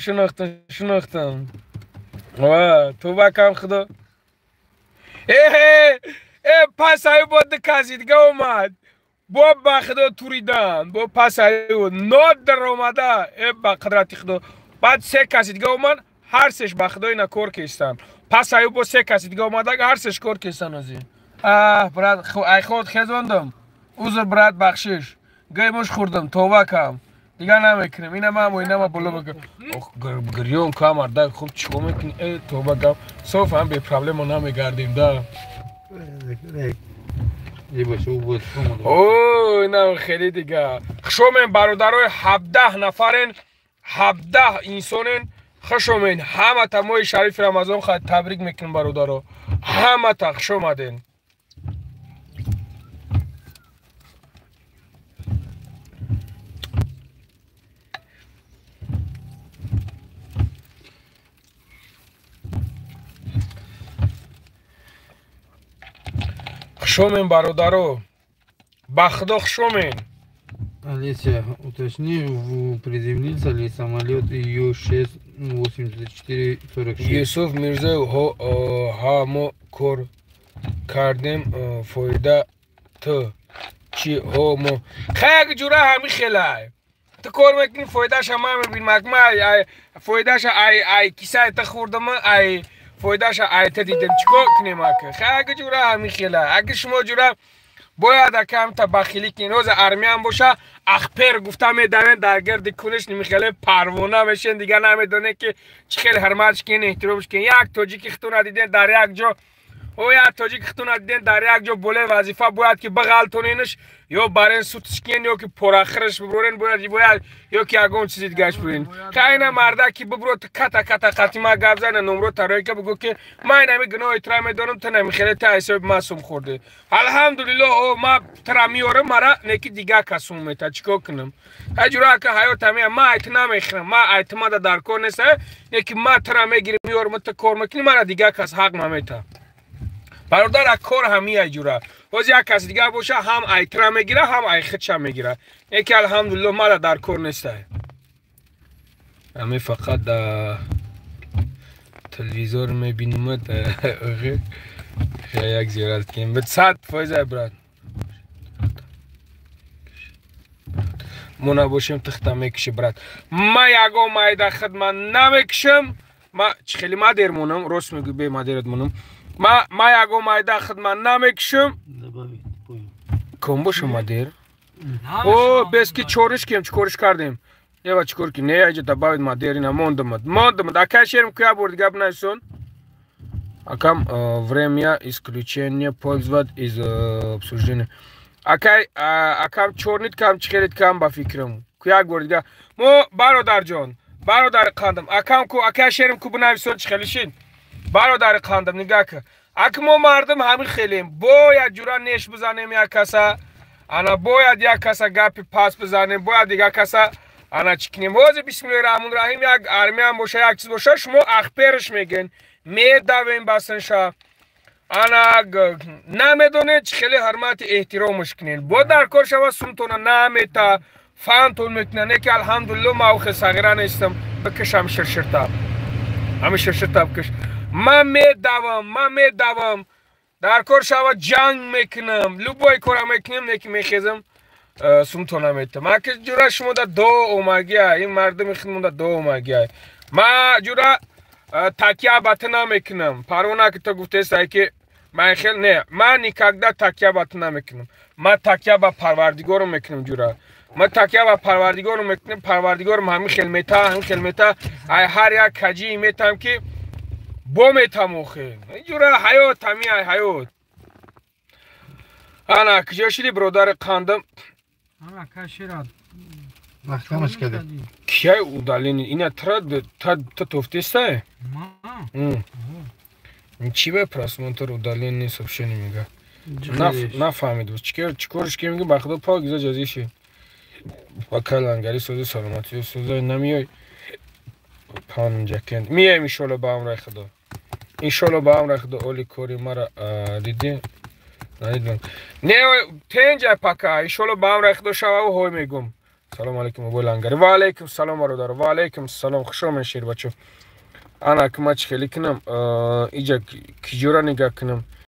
Шинохтам, шинохтам. Ва, тоба кам худо. Э, э, пас аю бо ду каси дига омад. Бо ба худо туридан, бо пас аю нод даромада, э ба қудрати худо. Баъд се каси дига омад, ҳар сеш ба худо ина кор кестан. Пас аю бо се каси дига омада, ҳар сеш кор кестан ози. Аҳ, брат, ай худ хезондам. Узр, брат, бахшиш. Гай муш хӯрдам, товба кам. Дига намекунем. Ина ман ина боло бигир. Ох, гирён кам арда, хуб чико мекунӣ? Э, тоба кам. Соф ҳам бе проблема намегардем, да. О, ина хеле дига. Хушомен бародарои 17 нафарен, 17 инсонен. Хушомен ҳамата моҳи шарифи Рамазон хай табрик мекунем бародаро. Ҳамата хуш омаден. Хушомен бародаро. Ба худо хушомен. Олеся, уточни, приземлился ли самолет Ю-6 8446? Юсуф Мирзоев, ҳа, мо кор кардем, фоида т чи ҳо мо. Хай ҷура ҳами хелай. Ту кор мекунӣ, фоидаша ман мебинам. Ак ма ай фоидаша ай ай кисаи та хӯрдам, ай фоидаша ай та дидем. Чикор кунем ака? Хай ҷура ҳами хелай. Аги шумо ҷура бояд акамта бахилӣ кунед. Ҳозир армиям боша, ахпер гуфта медавен дар гирди куниш нимихеле парвона мешен, дига намедонед ки чӣ хел ҳурматш кунед, эҳтиромш кунед. Як тоҷики хитуна диден дар як ҷо, о як тоҷики хитуна диден дар як ҷо боле вазифа бояд ки бағалтоненш, ё барен сутш кунед, ё ки порахираш бибурен, бояд ё ки ягон чизи дигаш бурен. Хайна марда ки бибуро ту ката ката қатима гап зана номро тарои ка бигӯ ки ман инами гуноҳи тура медонам, ту намихеле та ҳисоби ман сум хӯрдӣ. Алҳамдулиллоҳ, о ма тура меорам, мара неки дига кас сум мета, чикор кунам? Ҳай ҷура ака ҳаёт ҳамия, ман айти намехӯрам, ман айтимада дар кор нест, неки ма тура мегирим, меорам, ту кор мекунӣ, мара дига кас ҳақ намета. Бародар, ак кор ҳамия ҷура. Боз як кас дига боша, ҳам айтра мегира, ҳам ай худша мегира. Неки алҳамдулиллоҳ мара дар кор нестай. Ҳами фақат да телевизор мебинумад, як зиёрат кунем. Бит 100% ай брат. Мо набошем тихта мекуши брат. Ма ягон майда хидмат намекушам. Ма чӣ хеле ма дер монам, рост мегӯй, бе ма дерат монам. Ма ягон майда хидмат намекушам. Ком бошам ма дер? О, без ки чориш кем, чӣ кориш кардем? Ева чӣ кор ки? Не, айҷа добавить ма дер ина мондамад. Мондамад. Акай шерм куя бурд гап найсон? Акам время исключение пользовать из обсуждения. Акай акам чорнит кам чӣ хелит кам ба фикрам. Куя бурд га. Мо бародарҷон, бародари қандам, акам ку акай шерм ку бинависон чӣ хелишин? Бародари қандам нигаҳ кун. Ак мо мардум ҳамин хелем. Бояд ҷура неш бизанем як каса, ана бояд як каса гапи пас бизанем, бояд дигар каса ана чӣ кунем. Ҳозир бисмиллоҳи раҳмони раҳим як армиям боша, як чиз боша, шумо ахперш мегӯен, медавем басинша. Ана намедонед чӣ хеле ҳурмати эҳтиромаш кунед. Бо дар кор шава сумтона намета, фантон мекунад. Не ки алҳамдулиллоҳ ман охи сағира нестам, бикашам ширширта. Ҳамин ширширта бикаш. Ман медавам, ман медавам. Дар кор шава ҷанг мекунам, любой кора мекунем, не ки мехезам, сумто наметам. Аки ҷура шумо да до омагия, ин мардуми худмон да до омагия. Ма ҷура такя ба ту намекунам. Парвона ки ту гуфтестай ки ман хел не, ман никогда такя ба ту намекунам. Ман такя ба Парвардигорам мекунам ҷура. Ман такя ба Парвардигорам мекунам, Парвардигорам ҳамин хел мета, ҳамин хел мета. Ай ҳар як каҷии метам ки бо метам охе. Ҷура ҳаёт ҳамин ай ҳаёт. Ана куҷо шиди бародари қандам? Ана кашира. Маҳкамаш кардем. Кияй удалени? Ина тра та тофтестай? Ма. Чӣ ба просмотр удалени сообщение мега? Нафаҳмид. Чӣ кориш ки мега ба худо пок гиза ҷазиши. Ба калангари сози саломатӣ соза намиёй. Панҷакент. Миёем иншолло ба амраи худо. Иншолло ба амраи худо оли кори мара дидӣ? Надидам. Не, тенҷа пака. Иншолло ба амраи худо шававу ҳой мегум. Салому алейкум, обои лангари. Ва алейкум салом, бародар, ва алейкум салом, хуш омед, шербачо. Ана ки ма чӣ хеле кунам, иҷа киҷора нигаҳ кунам.